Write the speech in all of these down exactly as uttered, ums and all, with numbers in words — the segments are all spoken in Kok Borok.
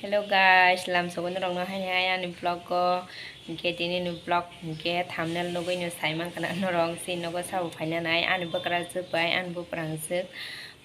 Hello guys, lamsogo norokno haini hai ani vlog o, hinkhe tini ni vlog hinkhe thumbnail nugwi no sai mankha na norok, si nogo sabo phaina nai ani bwkrajwk bai ani buprang swk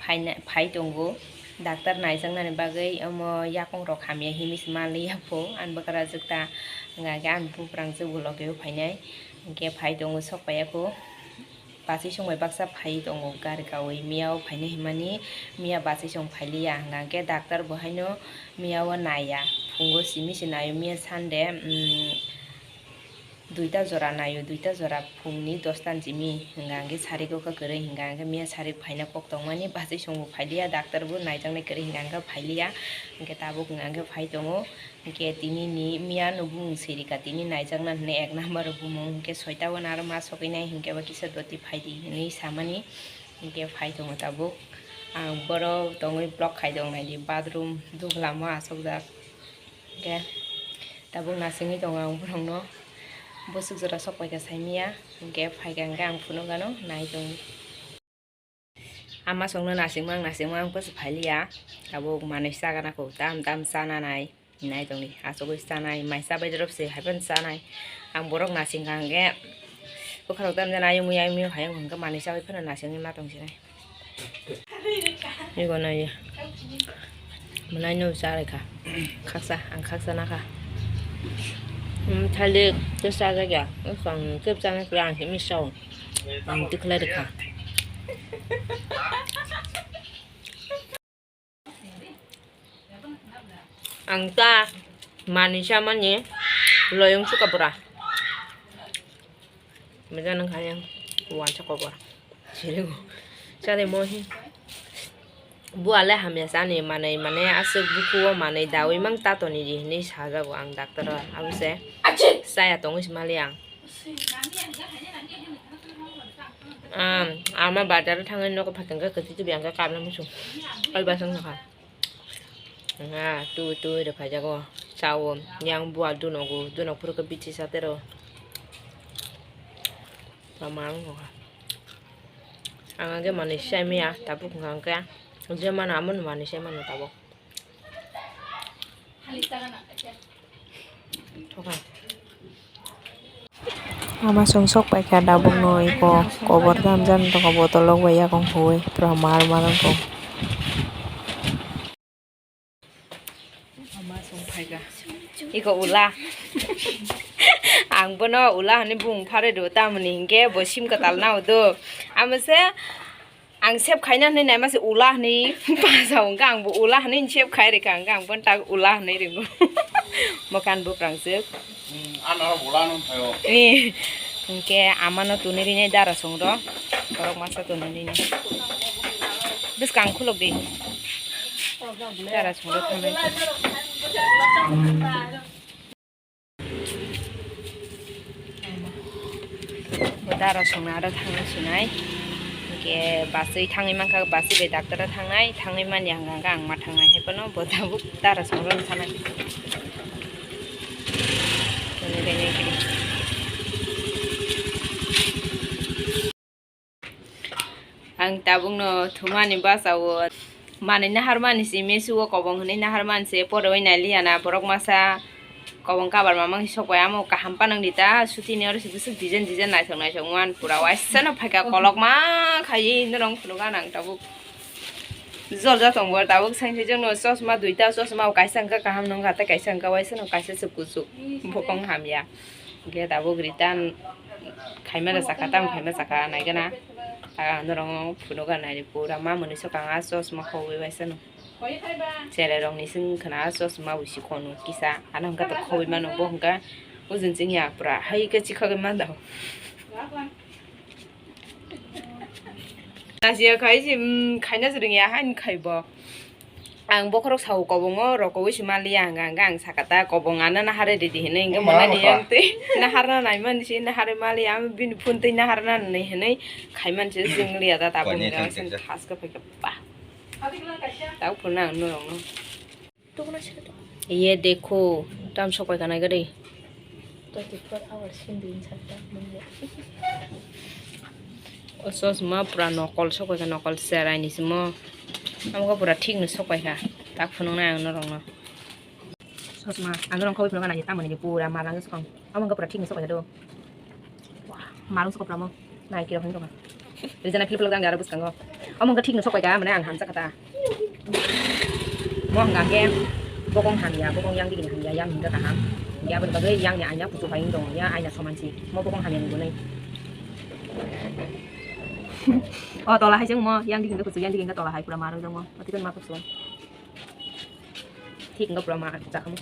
phaina, phai tongo doctor naijaknani bagwi. Omo yakung rok hamya himwi se manliya pho ani bwkrajwk ta, hwnka khe ani buprang swk bo logi o phainai, hinkhe phai tongo sok paiya kho. Bachwi chwng bai baksa phai tongo gari kaui, miya o phaina hinmani, miya bachwi chwng phailiya, hwnka khe doctor bo haino miya o naiya, phungo simi se naio, miya Sunday, mm, duita jora naio, duita jora phungni dosta ni simi, hwnka khe sarik o kha kwrwi, hwnka khe miya sarik phaina kok tongmani, bachwi chwng bo phailiya, doctor bo naijaknai kwrwi, hwnka khe phailiya, hwnkhe tabuk hwnka khe phai tongo. Hwnkhe tini ni miya no bumung sirika, tini naijakna hwnwi ek number o bumung, hwnkhe soita o aro ma sogwi nai, hwnkhe bo kisa doti phaidi hwnwi samani, hwnkhe phai tongo tabuk. Ang borok tongwi vlog khai tong naidi, bathroom duglam o asokjak. Hwnkhe tabuk nasingwi tongo ang borokno, bwswk jora sok paikha saimanya, hwnkhe phaikha hwnkhe ang phunukgano nai tongdi. Ama songno nasingma ang nasingma ang bwswk phailiya. Tabuk manwi chagana kho, tam tam chana nai hinai tongdi. Achugwi chanai, mai chabai dorop se haiphano chanai. Ang borok nasingkha hwnkhe bwkharok tam jana ayung ayung ayung hayung hwnkhe manwi chabai phano nasingwi ma tongsinai. Ego nai. Mwnai no cha rwkha. Khaksa, ang khaksa nakha. Hmm, thalik tei chajak ya. Ang tei chana khe ang se miss o. Ang tikhlai rwkha. Ang ta manwi chamani loyong chukha pura. Mejang nang kha yang wansa kobor. Chirigo. Chale mo hi. Bua le hamya chani manwi mane aswk bukhuo manwi daui mang tatoni di hinwi sajago ang doctor o. Abo se chaya tongwi se mali ang. Am, ama bazar o thangwi nogo phaikhe kwtwi tubui ang khe kabla muchung. Oi basong sakha. Nga tu tu re phaijago. Chao yang bua dunogo, dunok phuru khe bithi satero. Tama ang kha. Ang khe manwi sai maya tabuk hwnkha khe. Je mano amo no manwi sai mano tabuk. Ama song sok paikha, dabuk no iko kobor jam jam tongkha, botol rok bai yakung huwi pura mar mar wngkha. Ama song phaikha iko ula. Ang bono ula hinwi bung pharwi rw tamoni hinkhe bo sim kwtal nao do. Amo se Ang save khaina hinwi naima se ula hinwi pasa hwnkha, ang bo ula hinwi save khai rwkha, hwnkha ang bono tak ula hinwi ringo. Mwkang buprang swk. Hmm, ano ula no phaio. Ni, hwnkhe amano tuni rinai dara song ro, borok masa tuni rinai. Bwskang khulok di. Dara song ro thangnai. Bo dara songna aro thangna sinai. Hwnkhe bachwi thangwi mankha, bachwi bai doctor o thangnai, thangwi manya hwnkha hwnkhe ang ma thangnai hai phano bo tabuk dara songna thanai. Ang tabukno thumani bwsao manwi naharmani se, mesu o kobong hwnwi naharmani se, poroi nailiyana borok masa kobong kabar mamang sok bai, amo kaham panang di ta, sutini oro se bwswk design design naithok naithok man, pura waisano phaikha kolokma khaiwi norok phunukha nang tabuk. Jol jatong bo tabuk, sengsi jongno chosma duita, chosma o kaisa wngkha kaham nungkha, tei kaisa wngkha waisano kaisa se kuchuk, bokong hamya. Hwnkhe tabuk return khaima da sakha, tamo khaima sakha naigana. Ang norok phunukha naidi pura ma mwnwi sokha ang ah chosma khogwi waisano. Cherai rokni se wngkha na ah chosma bo si kono kisa. Ano hwnkha to khogwi mano bo hwnkha ujin chwngya pura hai khe chikhagwi manda. Nasia khai se, mm, khaina se rwngya haini khai bo. Ang bokhorok sao kobongo, rokowi se maliya, hwnka hwnka ang sakata kobong ano nahare ridi hinwi, hwnka mwnadi yang twi naharna naimani se nahare maliya, ang bini phone twi naharna nai hinwi khaimani se jwngliya da tabuk hwnka ang sen thaska phaikha ba. Tabuk phunukna ang norokno. Ye dekho, tam sokoi kana gari. Twenty four hours sindi inside da manya. O chosma pura nokol sokoi kha, nokol cherai ni simo. Amo pura thik no sokoi kha. Tak phunuknai ang norokno. Chosma, ang norok khawi phunukna nai tamoni pura malang sokong. Amo pura thik no sokoi kha do. Wah, marung sokopra mo. Nai kiro hwnwi rwma. Rijana philip philip dang aro bwskango. Omo wngkha thik no sokpai kha, mane ang hamsa kha ta. Mo hwnka khe bokong hamya, bokong yang digini hamya, yang hwnka kaham. Ya bwrwi bagwi yang ni aina kuchuk hai wng tongo, ya aina soman si. Mo bokong hamya ni bunai. O tola hai se mo yang digini kuchuk, yang digini tola hai pura marung jang mo. Ati kan ma kuchuk. Thik wngkha pura ma chakamo.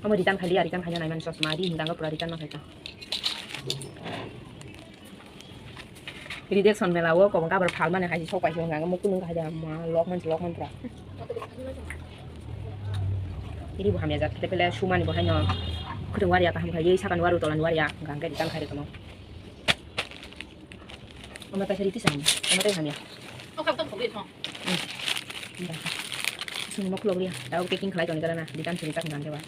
Omo return khailiya, return khaina naimani chosma, ri hwnka pura return no khaikha. Rejection mela o kobong kabar phalmani hai sok paisa hwnka, mukung nung hai da ma lok mansi lok man pura. Iri bo hamya jat khete pele sumani bo haino khwtwng wariya kaham khai, sakani waru tolani wariya hwnka hwnkhe return khai rwkamo. Omo kaisa riti sa, omo tai hamya. O kap tam khogwi thong. Sini mo khulogriya, tao packing khlai toni kana, dikan sini tak ngan dewa.